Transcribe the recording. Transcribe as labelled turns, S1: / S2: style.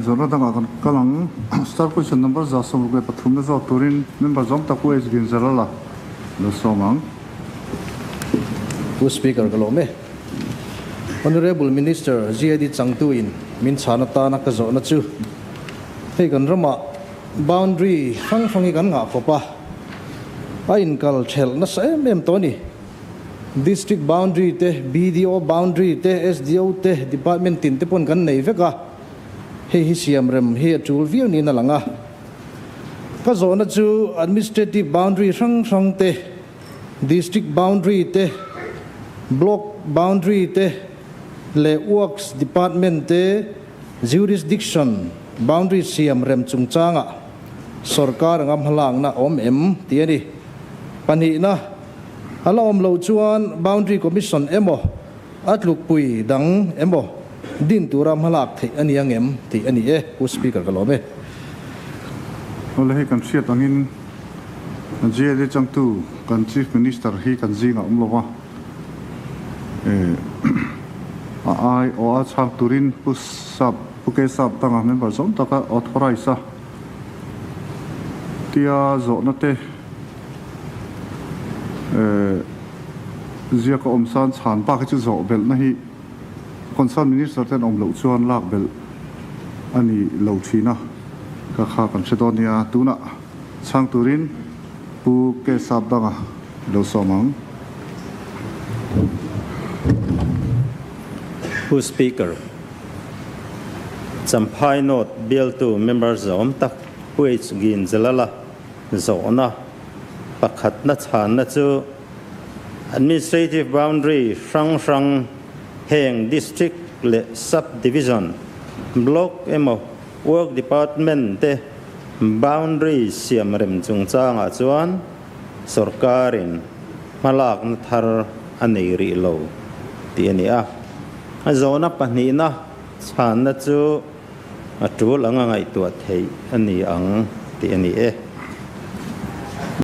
S1: Zawhna dangah kan kal ang. Star question number 163 na zawk turin member zawng tak U H Ginzalala lo sawm ang.
S2: Pu Speaker ka lawm e. Honourable Minister GAD Changtu in min chhan atana ka zawhna chu hei kan ramah boundary hrang hrang hi kan ngah khawp a, a inkal thelh nasa em em tawh a ni. District boundary te, BDO boundary te, SDO te, department tin te pawn kan nei vek a, hei hi siam rem hi a tul viau niin a lang a. Ka zawhna chu administrative boundary hrang hrang te, district boundary te, block boundary te leh works department te jurisdiction boundary siam rem chungchangah sorkar anga hmalakna awm em tih a ni. Pahnihna. A la awm loh chuan Boundary Commission emaw, a tlukpui dang emaw din tura hmalak theih a ni ang em tih a ni e, Pu Speaker ka lawm e.
S1: Awle hei kan hriat angin GLA changtu kan Chief Minister hi kan zingah awm lo va, a ai aw a chhang turin Pu Sap, Pu K Sap danga member zawm taka authorize a tia zawhna te Ziak a awm san chhan bak hi chu zawh belhna hi concern minister ten awm loh chuan lak belh a ni lo thin a, ka kha kan hre dawn nia. Tunah chhang turin Pu K Sapdanga lo sawm ang.
S3: Pu Speaker, Champhai North bialtu member zawm tak Pu H Ginzalala Zawhna pakhatna chhanna chu Administrative Boundary hrang hrang heng District leh Sub Division, Block emaw Work Department te boundary siam rem chungchangah chuan sawrkarin hmalakna thar a nei rih lo tih a ni a. A zawhna pahnihna chhanna chu a tul anga ngaihtuah theih a ni ang tih a ni e.